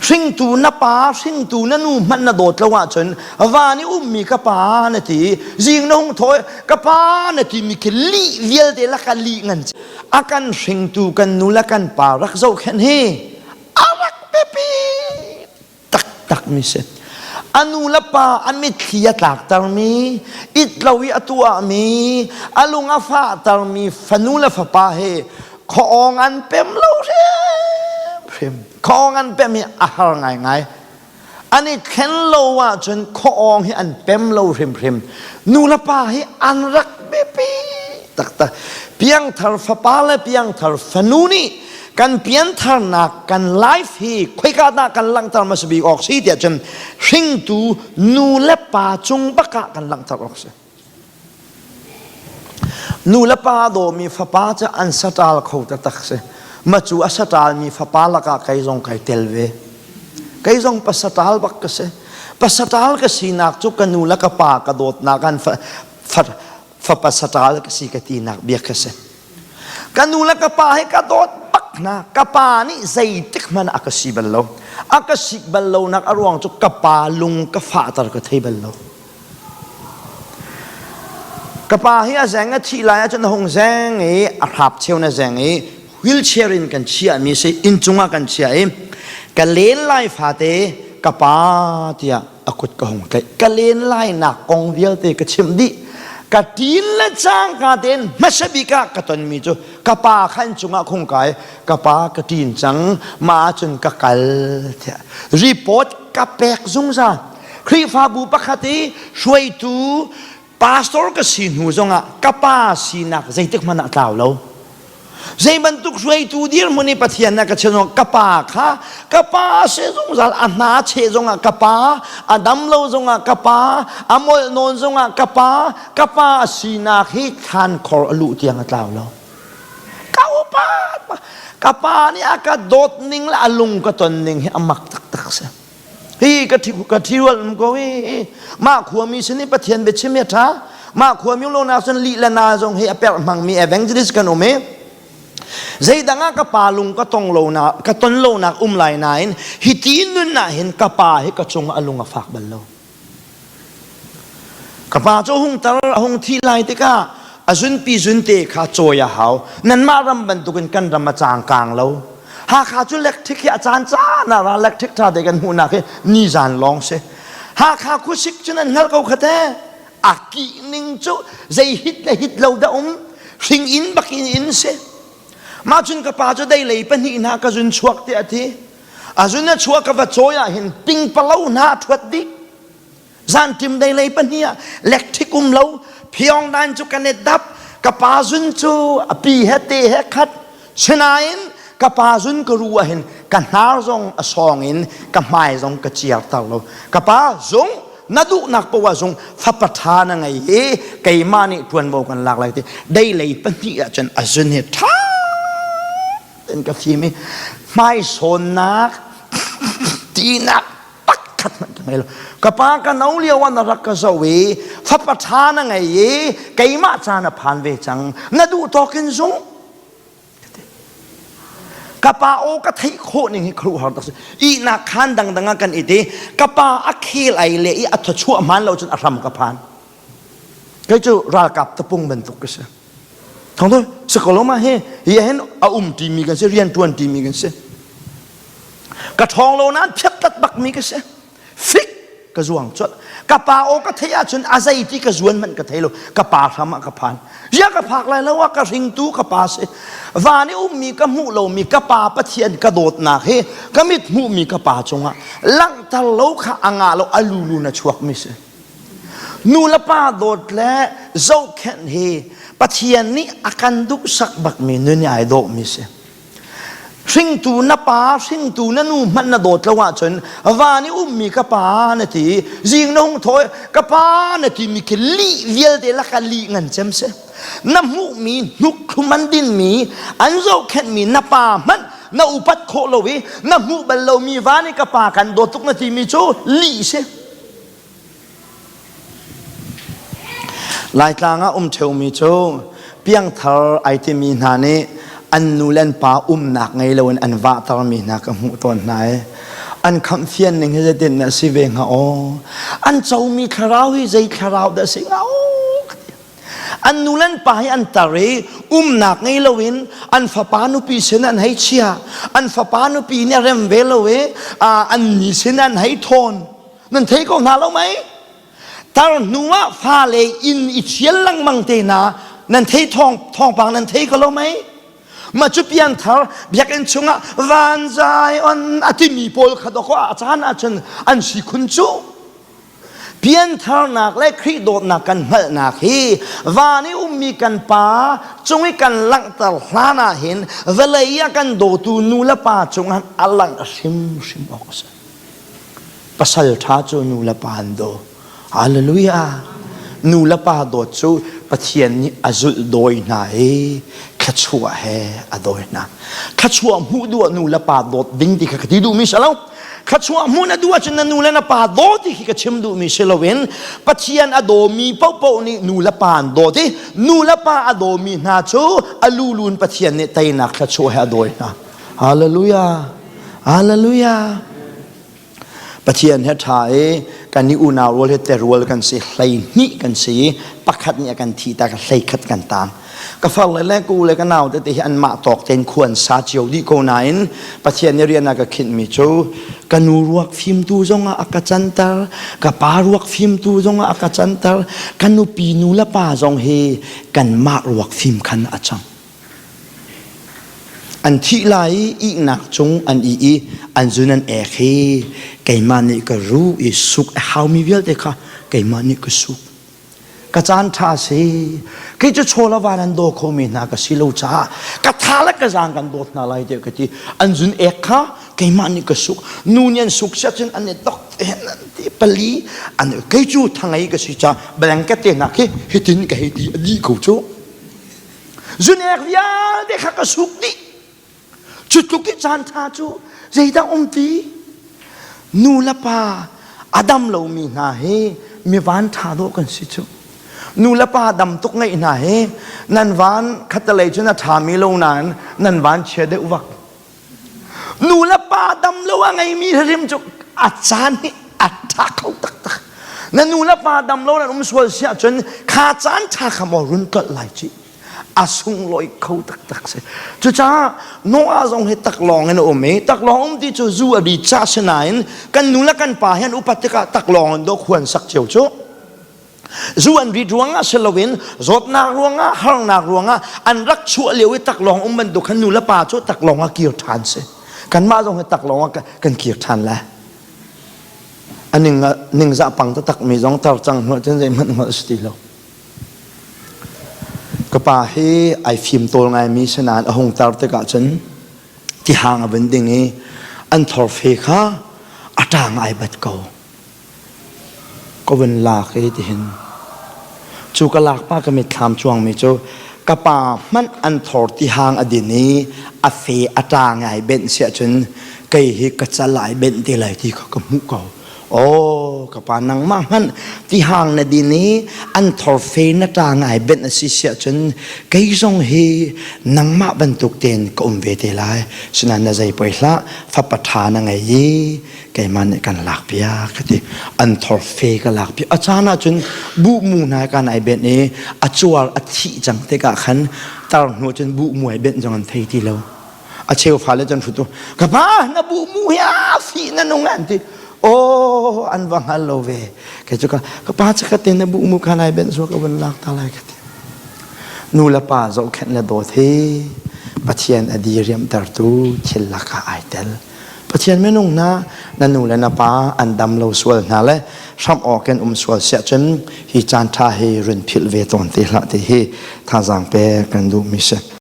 Hringtu na pa, hringtu na nu hmanh na dawt lo ahcun van i ummi ka pa na ti, zing na hung thaw ka pa na timi khi lih vialte laka lih ngan a kan hringtu kan nu le kan pa rak zohkhenh hi a rak biapi taktak mi si. A nu le pa a mitthli a tlaktermi, it lo i a tuahmi, a lung a fahtermi fanu le fapa he khuaawng an pem lo hrimhrim. Khuaawng an pem hi a har ngaingai. An i thlen lo ahcun khuaawng hi an pem lo hrimhrim. Nu le pa hi an rak biapi taktak. Piangthar fapa le piangthar fanu nih kan piantharnak kan life hi khoika dah kan langhter hmasa bik awk si tiah cun hringtu nu le pa cung bak ah kan langhter awk si. Nu le pa dawmi fapa cu an saṭal kho taktak si. Ma cu a saṭalmi fapa lakah kei zong kai tel ve. Kei zong pasaṭal bak ka si. Pasaṭal ka sinak cu ka nu le ka pa ka dawtnak an fapa saṭal ka si ka tinak bia ka si. Ka nu le ka pa hi ka dawt bak hna. Ka pa nih zeitik hmanh a ka si bal lo. A ka sik bal lonak a ruang cu ka pa lung ka fahter ka thei bal lo. Ka pa hi a zeng a thih lai ahcun a hung zeng i a hrap cheu na zeng i wheelchair in kan chiahmi si inncung ah kan chiah i ka len lai fate ka pa tiah a kut ka hung tlaih. Ka len lainak kong vialte ka chimh dih. Ka ṭin le cangka tein hmasa bik ah ka tonmi cu ka pa kha inncung ah khung kai ka pa ka ṭin cang mah ahcun ka kal tiah report ka pek zungzal. Khrihfabu pakhat i hruaitu pastor ka si hnu zongah ka pa sinak zeitik hmanh ah tlau lo. Zei bantuk hruaitu dirhmun i Pathian na ka chim ka pa kha ka pa se zungzal a hna cheh zongah ka pa a dam lo zongah ka pa a molh nawn zongah ka pa ka pa sinak hi thlan khor a luh tiang a tlau lo. Ka upa ka pa nih a ka dawt ning le a lung ka ton ning hi a mak taktak si. Hi ka thi ka thi rual um ko hi mah khuami sin i Pathian biachim hi a ṭha mah khuami lo nak cun lih le na zong hi a perh hmangmi evangelist kan um i zeidang ah ka pa lung ka tong lo na ka ton lo nak um lai nain hi ti nun ah hin ka pa hi ka cung a lung a fak bal lo Ka pa cu hung tar a hung thi lai tikah a zunpi zunte kha cawi a hau. Nanmah ram bantukin kan ram a cangkang lo. Hakha cu electric hi a caan caan ah ra electric ṭha te kan hmuhnak hi nizan lawng si. Hakha khuasik cu nan hngalh ko kha te. A kih ning cu zei hit le hit lo dah um. Hring inn bak in inn si. Mah cun ka pa cu dei lei pahnih hna ka zun chuak tiah a ti. A zun a chuah ka va cawi ah hin pingpalo hna a ṭhuat dih. Zanṭim dei lei pahnih ah lekṭhik um lo Pyongyang cu kan i dap ka pa zun cu a pi he te he khat sinain ka pa zun ka ru ah hin ka hnar zong a sawng in ka hmai zong ka ciarter lo ka pa zung na duhnak poah zung fapa ṭha na ngei i keimah nih ṭuanvo kan lak lai ti dei lei pahnih ah cun a zun hi ṭha in ka fim i hmaisawnnak tinak pakhat hmanh ka ngei lo ka pa ka no lio ah na rak ka zoh i fapa ṭha na ngei i keimah ca na phan ve cang na duh tawk in zung ka pa aw ka theih khawh ning hi khuaruahhar tak si ihnak khaan dangdang ah kan it i ka pa a khel ai le i a thawchuah hmaan lo cun a hram ka phan kei cu ralkap tapung bantuk ka si Thong tu sakoloma hi hi hin a um timi kan si rian tuan timi kan si ka ṭhawng lo nain phiat bak mi ka si fik ka zuang colh ka pa aw ka theih ahcun a zei ti ka zuan hmanh ka thei lo ka pa hram ah ka phan ya ka phak lai lo ah ka hringtu ka pa si van i ummi ka hmuh lomi ka pa pathian ka dawtnak hi ka mit hmuhmi ka pa cungah langhter lo kha a ngah lo a lulu na chuak mi si Nu le pa dawt le zohkhenh hi Pathian nih a kan duhsak bakmi nun i ai dawhmi si. Hringtu na pa, hringtu na nu hmanh na dawt lo ahcun van i ummi ka pa na ti, zing na hung thaw ka pa na timi khi lih vialte laka lih ngan cem si. Na hmuhmi hnuk thlum an dinmi, an zohkhenhmi na pa hmanh na upat khawh lo i na hmuh bal lomi van i ka pa kan dawt tuk na timi cu lih si. Laitlang ah um ṭheumi cu piangthar ai timi hna nih an nu le an pa umnak ngei loin an vahtermi hna ka hmuh tawn hna i. An khamh fian ning hi zeitin dah si ve hnga aw? An comi thlarau hi zei thlarau dah si hnga aw? An nu le an pa hi an tar i umnak ngei loin an fapa nupi sin an hei chia. An fapa nupi nih a rem ve lo i an ni sin an hei thawn. Nan thei ko hna lo mei? Tar hnu ah fale inn i thial lengmang te hna nan thei thawng thawngpang nan thei ko lo mei? Mah cu piangthar biakinn chungah van Zion a timi pawl kha dawkaw a caan ahcun an si khun cu. Piantharnak le Khrih dawtnak kan hngalhnak hi van i ummi kan Pa cung i kan langhter hlan ah hin vawlei ah kan dawtu nu le pa cungah a langh hrimhrim awk a si. Pasal ṭha cu nu le pa an daw. Hallelujah! Nu le pa dawt cu Pathian nih a zulh dawi hna i thluachuah he a dawi hna. Thluachuah hmuh duh ah nu le pa dawt ding ti kha ka ti duhmi si lo. Thluachuah hmuh na duh ahcun na nu le na pa daw ti khi ka chim duhmi si loin Pathian a dawmi paohpaoh nih nu le pa an dawt i nu le pa a dawmi hna cu a lulun Pathian nih teinak thluachuah he a dawi hna. Hallelujah! Hallelujah! Pathian he ṭha i kan i unau rual he terual kan si 12 kan si i pakhat nih a kan thi ta ka 11 kan tang. Ka far le le ku le ka nau tete hi anmah tawk tein khuan sa cio dih ko nain Pathian nih rian a ka khinhmi cu ka nu ruak fimtu zongah a ka canter, ka pa ruak fimtu zongah a ka canter, ka nupi nu le pa zong hi kanmah ruak fim khan a cang. An thih lai i ihnak cung an ih i an zun an ek hi keimah nih ka ruh i suk a haumi vialte kha keimah nih ka suk. Ka caan ṭha si. Kei cu chaw le van an daw khomi hna ka si lo caah ka tha le ka zaang kan dawt hna lai tiah ka ti. An zun ek kha keimah nih ka suk. Nu nih an suk siah cun an i dok te an ti pali an kei cu thangei ka si caah blanket te hna khi hitin ka hei ti a dih ko cu. Zunek vialte kha ka suk dih. Cu tluk i caan ṭha cu zeidah um ti? Nu le pa a dam lomi hna hi mi van ṭha dawh kan si cu. Nu le pa dam tuk ngeih hna hi nan van khattelei cun a ṭhami lo nain nan van chia deuh vak. Nu le pa dam lo a ngeimi hrim cu a caan hi a ṭha kho taktak. Na nu le pa dam lo nan um sual si ahcun kha caan ṭha kha maw run tlolh lai ci. A sunglawi kho taktak si. Cucaah Noah zong hi taklawng in a um i taklawng um ti cu zu a ri ca si nain kan nu le kan pa hi an upat tikah taklawng in dawh khuan sak cio cu. Zu an rit ruangah si loin zawtnak ruangah harnak ruangah an rak chuah lio i taklawng um bantuk khan nu le pa cu taklawng ah kir ṭhan si. Kanmah zong hi taklawng ah kan kir ṭhan lai. A ning ningzah pang taktak mi zong tar cang hnuah cun zeihmanh hngalh si ti lo. Ka pa hi ai fim tawl ngaimi si nain a hung tar tikah cun tihang a vun ding i an thorfe kha a ṭang ai bat ko. Ka vun lak i tihin cu ka lak pa ka mitthlam cuangmi cu ka pa hmanh an thor tihang a din i a fe a ṭa ngai benh si ahcun kei hi ka cal ai benh te lai ti kha ka hmuh ko. Aw ka pa nangmah hmanh tihang na din i an thor fe na ṭa ngai benh a si si ahcun kei zong hi nangmah bantuk tein ka um ve te lai. Sinain na zei poi hlah fapa ṭha na ngei i keimah nih kan lakpiak ka ti an thor fe ka lakpiak a caan ah cun buh mu hna kan ai benh i a cuar a thih cang tikah khan tar hnu cun buh mu ai benh zong an thei ti lo a cheu fale cun hrutu ka pa na buh mu hi a fi na nung an ti oh an va hngal lo ve kei cu ka ka pa chakhat te na buh mu khan ai benh so ka vun lak ta lai ka ti nu le pa zohkhenh le dawt hi Pathian a diriamtertu thil lakah ai tel Pathian minung hna na nu le na pa an dam lo sual hna le hramh awk in um sual siah cun hi caan ṭha hi run philh ve tawn te hlah ti hi thazaang pek kan duhmi si.